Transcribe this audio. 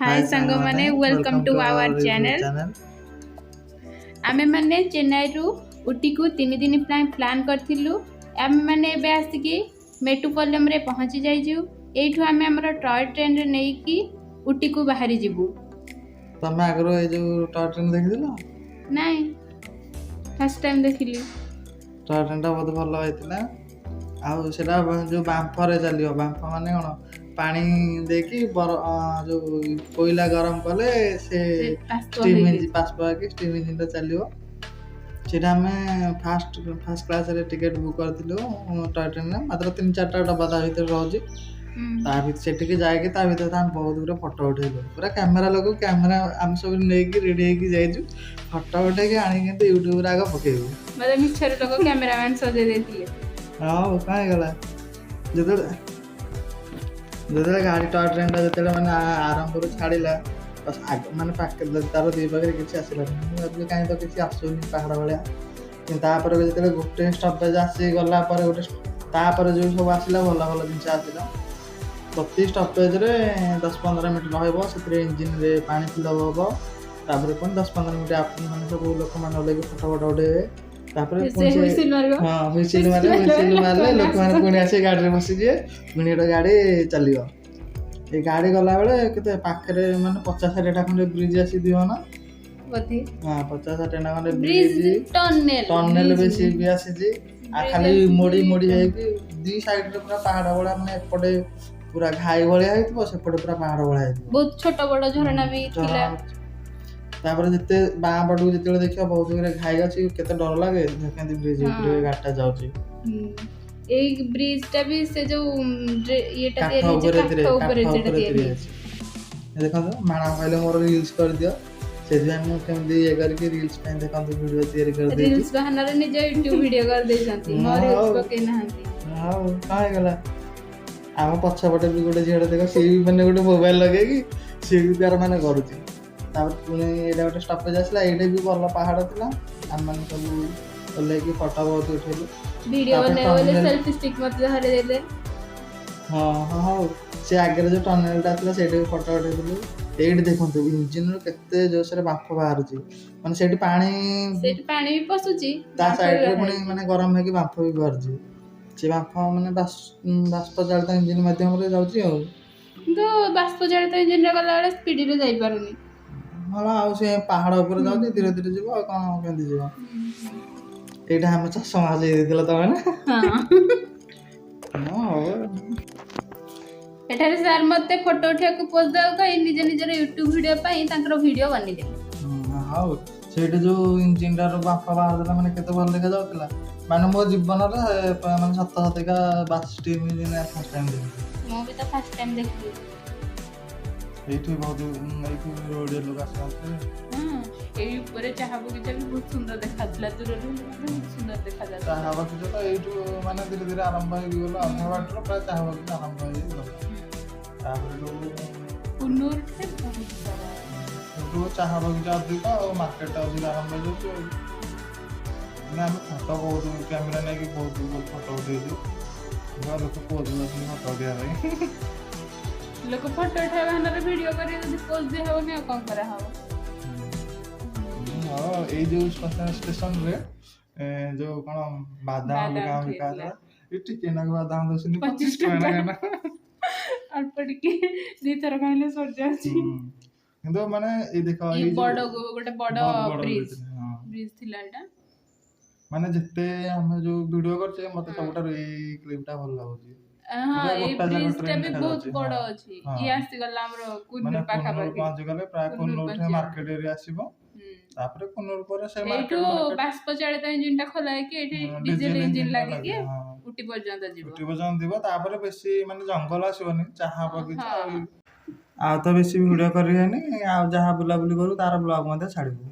ହାଏ ସାଙ୍ଗମାନେ, welcome to our channel. ଆମେମାନେ ଚେନ୍ନାଇରୁ ଉଟିକୁ 3 ଦିନ ପାଇଁ ପ୍ଲାନ୍ କରିଥିଲୁ। ଆମେମାନେ ଏବେ ଆସିକି ମେଟୁପଲ୍ଲମରେ ପହଞ୍ଚି ଯାଇଛୁ। ଏଇଠୁ ଆମେ ଆମର ଟୟ ଟ୍ରେନରେ ନେଇକି ଉଟିକୁ ବାହାରି ଯିବୁ। ତମେ ଆଗରୁ ଏଇ ଯୋଉ ଟୟ ଟ୍ରେନ୍ ଦେଖିଥିଲ? ନାଇଁ, ଫାର୍ଷ୍ଟ ଟାଇମ୍ ଦେଖିଲି। ଟୟ ଟ୍ରେନ୍ଟା ବହୁତ ଭଲ ହେଇଥିଲା। ଆଉ ସେଟା ଯୋଉ ବାମ୍ଫରେ ଚାଲିବ। ବାମ୍ଫ ମାନେ କ'ଣ? ପାଣି ଦେଇକି ଯୋଉ କୋଇଲା ଗରମ କଲେ ସେ ସେ ବାଷ୍ପ ଷ୍ଟିମ୍ ହେଇକି ଇଞ୍ଜିନ୍, ବାଷ୍ପ ହେଇକି ଷ୍ଟିମ୍ ଇଞ୍ଜିନ୍ଟା ଚାଲିବ। ସେଇଟା ଆମେ ଫାଷ୍ଟ ଫାର୍ଷ୍ଟ କ୍ଲାସ୍ରେ ଟିକେଟ୍ ବୁକ୍ କରିଥିଲୁ ଟୟ ଟ୍ରେନ୍ରେ। ମାତ୍ର ତିନି ଚାରିଟା ଡବା ତା ଭିତରେ ରହୁଛି। ତା ଭିତରେ ସେଠିକି ଯାଇକି ତା ଭିତରେ ତ ଆମେ ବହୁତ ଗୁଡ଼ିଏ ଫଟୋ ଉଠେଇଲୁ। ପୁରା କ୍ୟାମେରା ଲୋକ, କ୍ୟାମେରା ଆମେ ସବୁ ନେଇକି ରେଡ଼ି ହେଇକି ଯାଇଛୁ। ଫଟୋ ଉଠେଇକି ଆଣିକି କିନ୍ତୁ ୟୁଟ୍ୟୁବରେ ଆଗ ପକେଇବୁ। ମୋତେ ମିଛରେ ଲୋକ କ୍ୟାମେରାମ୍ୟାନ୍ ସଜେଇ ଦେଇଥିଲେ। ହଁ, କଣ ହେଇଗଲା? ଯେତେବେଳେ ଯେତେବେଳେ ଗାଡ଼ି ଟୟ ଟ୍ରେନ୍ଟା ଯେତେବେଳେ ମାନେ ଆରମ୍ଭରୁ ଛାଡ଼ିଲା, ବାସ୍ ଆଗ ମାନେ ପାଖରେ ତାର ଦି ପାଖରେ କିଛି ଆସିଲାନି। ମୁଁ ଭାବିଲି, କାହିଁ ତ କିଛି ଆସୁନି ପାହାଡ଼ ଭଳିଆ। କିନ୍ତୁ ତାପରେ ବି ଯେତେବେଳେ ଗୋଟେ ଷ୍ଟପେଜ୍ ଆସି ଗଲା ପରେ, ଗୋଟେ ତାପରେ ଯେଉଁ ସବୁ ଆସିଲା, ଭଲ ଭଲ ଜିନିଷ ଆସିଲା। ପ୍ରତି ଷ୍ଟପେଜରେ 10-15 ମିନିଟ୍ ରହିବ। ସେଥିରେ ଇଞ୍ଜିନରେ ପାଣି ଫିଲ୍ଅପ୍ ହେବ। ତାପରେ ପୁଣି 10-15 ମିନିଟ୍ ମାନେ ସବୁ ଲୋକମାନେ ଓହ୍ଲେଇକି ଫଟୋ ଫଟୋ ଉଠେଇବେ। ତାପରେ ସେ ପୁଣି ସେ ହୁଇସିଲ୍ ମାରିବ। ହଁ, ହୁଇସିଲ୍ ମାରିବେ। ହୁଇସିଲ୍ ମାରିଲେ ଲୋକମାନେ ପୁଣି ଆସିକି ଗାଡ଼ିରେ ବସିଯିବେ। ପୁଣି ଗୋଟେ ଗାଡ଼ି ଚାଲିବ। ଏ ଗାଡ଼ି ଗଲାବେଳେ କେତେ ପାଖରେ ମାନେ 50-60ଟା ଖଣ୍ଡେ ବ୍ରିଜ୍ ଆସିଥିବ ନା? ବୋଧେ। ହଁ, 50-60ଟା ଖଣ୍ଡେ ବ୍ରିଜ୍ ବ୍ରିଜ୍, ଟନେଲ। ଟନେଲ ବେଶୀ ବି ଆସିଛି। ଆଉ ଖାଲି ମୋଡ଼ି ମୋଡ଼ି ହେଇକି ଦି ସାଇଡରେ ପୁରା ପାହାଡ଼ ଭଳିଆ, ମାନେ ଏପଟେ ପୁରା ଘାଇ ଭଳିଆ ହେଇଥିବ, ସେପଟେ ପୁରା ପାହାଡ଼ ଭଳିଆ ହେଇଥିବ। ବହୁତ ଛୋଟ ବଡ ଝରଣା ବି ଥିଲା। ଝରଣା। ତାପରେ ଯେତେ ବାଁ ପଟକୁ ଯେତେବେଳେ ଦେଖିବ, ବହୁତ ଗୁଡେ ଘାଇ ଅଛି। କେତେ ଡର ଲାଗେ, କେମିତି ବ୍ରିଜ ଉପରେ ଗାଡ଼ିଟା ଯାଉଛି। ଏଇ ବ୍ରିଜ ଟା ବି ସେ ଯୋଉ ଇଏଟା କାଠ ତିଆରି ହେଇଛି। ଉପରେ କାଠ ଉପରେ କାଠ ସେଟା ଉପରେ ତିଆରି ତିଆରି ହେଇଛି। ହେଇଛି। ଏ ଦେଖନ୍ତୁ, ମ୍ୟାଡ଼ାମ କହିଲେ ମୋର ରିଲ୍ସ କରିଦିଅ। ସେଥିପାଇଁ ମୁଁ କେମିତି ଇଏ କରିକି ରିଲ୍ସ ପାଇଁ ଦେଖନ୍ତୁ ଭିଡ଼ିଓ ତିଆରି କରିଦେଇଛି। ରିଲ୍ସ ବାହାନାରେ ନିଜ ୟୁଟ୍ୟୁବ ଭିଡିଓ କରିଦେଇଛନ୍ତି, ମୋ ରିଲ୍ସ ପକେଇ ନାହାନ୍ତି। ହଉ, କଣ ହେଇଗଲା? ଆମ ପଛପଟେ ବି ଗୋଟେ ଝିଅଟେ ଦେଖ, ସିଏ ବି ମାନେ ଗୋଟେ ମୋବାଇଲ ଲଗେଇକି ସିଏ ବି ତାର ମାନେ କରୁଛି। ତାପରେ ପୁଣି ଏଇଟା ଗୋଟେ ଷ୍ଟପେଜ ଆସିଲା। ଏଇଟା ବି ଭଲ ପାହାଡ଼ ଥିଲା। ଆମେମାନେ ସବୁ ଓହ୍ଲେଇକି ଫଟୋ ବହୁତ ଉଠେଇଲୁ। ଭିଡିଓ ତାପରେ ବନେଇବ ବୋଲି ଟନେଲ ସେଲ୍ଫି ଷ୍ଟିକ୍ ମତେ ଧରେଇ ଦେଲେ। ହଁ, ହଉ, ସେ ଆଗରେ ଯୋଉ ଟନେଲଟା ଥିଲା, ସେଇଠି ବି ଫଟୋ ଉଠେଇଥିଲୁ। ଏଇଠି ଦେଖନ୍ତୁ, ଇଞ୍ଜିନରୁ କେତେ ଜୋରସରେ ବାମ୍ଫ ବାହାରୁଛି। ମାନେ ସେଇଠି ପାଣି ସେଇଠି ପାଣି ବି ପଶୁଛି, ତା ବାମ୍ଫ ବି ସାଇଡରେ ପୁଣି ବାହାରୁଛି। ମାନେ ଗରମ ହେଇକି ବାମ୍ଫ ବି ବାହାରୁଛି। ସେ ବାମ୍ଫ ମାନେ ବାଷ୍ପ ଚାଳିତ ଇଞ୍ଜିନ ମାଧ୍ୟମରେ ଯାଉଛି ଆଉ। କିନ୍ତୁ ବାଷ୍ପ ଚାଳିତ ଇଞ୍ଜିନରେ ଗଲାବେଳେ ସ୍ପିଡରେ ଯାଇପାରୁନି। ଭଲ, ଆଉ ସେ ପାହାଡ଼ ଉପରେ ଯାଉଛି, ଧୀରେ ଧୀରେ ଯିବ ଆଉ କ'ଣ କେମିତି ଯିବ? ଏଇଟା ଆମେ ଚଷମା ହଜେଇ ଦେଇଥିଲ ତମେ ନା? ହଁ। ହଁ, ହଉ। ଏଠାରେ ସାର୍ ମତେ ଫଟୋ ଉଠେଇବାକୁ ପୋଜ ଦେବାକୁ କହି ନିଜ ନିଜର ୟୁଟ୍ୟୁବ ଭିଡିଓ ପାଇଁ ତାଙ୍କର ଭିଡିଓ ବନେଇଦେଲେ। ହଉ, ସେଇଠି ଯୋଉ ଇଞ୍ଜିନଟାର ବାମ୍ଫ ବାହାରୁଥିଲା, ମାନେ କେତେ ଭଲ ଦେଖାଯାଉଥିଲା। ମାନେ ମୋ ଜୀବନରେ ମାନେ ସତ ସତିକା ବାସ୍ ଷ୍ଟିମ୍ ଇଞ୍ଜିନ ଫାର୍ଷ୍ଟ ଟାଇମ୍ ଦେଖିଲି। ମୁଁ ବି ତ ଫାର୍ଷ୍ଟ ଟାଇମ୍ ଦେଖିଲି। ଏଇଠି ବହୁତ ଏଇଠି ରୋଡ଼ିଆ ଲୋକ ଆସନ୍ତି। ହଁ, ଏଇ ଉପରେ ଚାହା ବଗିଚା ବି ବହୁତ ସୁନ୍ଦର ଦେଖାଯାଉଥିଲା। ଦୂରରୁ ମଧ୍ୟ ବହୁତ ସୁନ୍ଦର ଦେଖାଯାଉଥିଲା। ଚାହା ବଗିଚା ତ ଏଇଠୁ ମାନେ ଧୀରେ ଧୀରେ ଆରମ୍ଭ ହେଇକି ଗଲା। ଅଧା ବାଟରୁ ପ୍ରାୟ ଚାହା ବଗିଚା ଆରମ୍ଭ ହେଇକି ଗଲା। ତାପରେ ଯୋଉ କୁନ୍ନୁରରେ ବହୁତ ବଡ। ସେଠୁ ଚାହା ବଗିଚା ଅଧିକ ଆଉ ମାର୍କେଟଟା ଅଧିକ ଆରମ୍ଭ ହେଇଯାଉଛି। ଆଉ ମାନେ ଆମେ ଫଟୋ ବହୁତ କ୍ୟାମେରା ନେଇକି ବହୁତ ବହୁତ ଫଟୋ ଉଠେଇଛୁ। ଲୋକ ପୋଜ ଦଉଛନ୍ତି ଫଟୋ ଉଠେଇବା ପାଇଁ। ଲୋକ ଫଟୋ ଉଠେଇବା ବାହାନାରେ ଭିଡିଓ କରି ଯଦି ପୋଜ ଦିଆ ହବନି, ଆଉ କଣ କରାହବ? ହଁ, ଏଇ ଯୋଉ ଷ୍ଟେସନରେ ଯୋଉ କଣ ବାଦାମ ବାଦାମ ବିକା ବିକା ହେଇଥିଲା। ହଉଥିଲା। ଏ ଟିକେ ନାକୁ ବାଦାମ ଦଉଛନ୍ତି 25 25 ଟଙ୍କା ଟଙ୍କା। ଲେଖା। ଅଳ୍ପ ଟିକେ, ଦିଥର ଖାଇଲେ ସରିଯାଉଛି। କିନ୍ତୁ ମାନେ ଏଇ ଦେଖ, ଇଏ ଏଇ ଯୋଉ ବଡ ଗୋଟେ ବଡ ବହୁତ ବଡ ବ୍ରିଜ। bridge, ହଁ। ବ୍ରିଜ ଥିଲା ଏଇଟା। ମାନେ ଯେତେ ଆମେ ଯୋଉ ଭିଡିଓ କରିଛେ, ମତେ ସବୁଠାରୁ ଏଇ କ୍ଲିପ୍ ଟା ଭଲ ଲାଗୁଛି। ହଁ। ପୁରା ଏଇ ଗୋଟା ଯାକ ବ୍ରିଜ ଟା ଟ୍ରେନ ବି ବହୁତ ଦେଖାଯାଉଛି। ବଡ ଅଛି। ଇଏ ଆସିଗଲା ଆମର ମାନେ କୁନ୍ନୁର କୁନ୍ନୁର ପାଖାପାଖି। ପହଞ୍ଚିଗଲେ ପ୍ରାୟ କୁନ୍ନୁର କୁନ୍ନୁର ପହଞ୍ଚିଗଲେ। ମାର୍କେଟ ଏରିଆ ଆସିବ। ତାପରେ କୁନ୍ନୁର ପରେ ସେ ଏଇଠୁ ମାର୍କେଟ ମାର୍କେଟ ବାଷ୍ପ ଚାଳିତ ଇଞ୍ଜିନ ଟା ଖୋଲା ହେଇକି ଏଇଠି ଡିଜେଲ ଇଞ୍ଜିନ ଲାଗିକି ଉଟି ପର୍ଯ୍ୟନ୍ତ ଯିବ। ଉଟି ପର୍ଯ୍ୟନ୍ତ ଯିବ। ତାପରେ ବେଶୀ ମାନେ ଜଙ୍ଗଲ ଆସିବନି, ଚାହା ବଗିଚା। ଆଉ ଆଉ ତ ବେଶୀ ଭିଡିଓ କରିବେନି। ଆଉ ଯାହା ବୁଲାବୁଲି କରୁ ତାର ବ୍ଲଗ ମଧ୍ୟ ଛାଡ଼ିବୁ।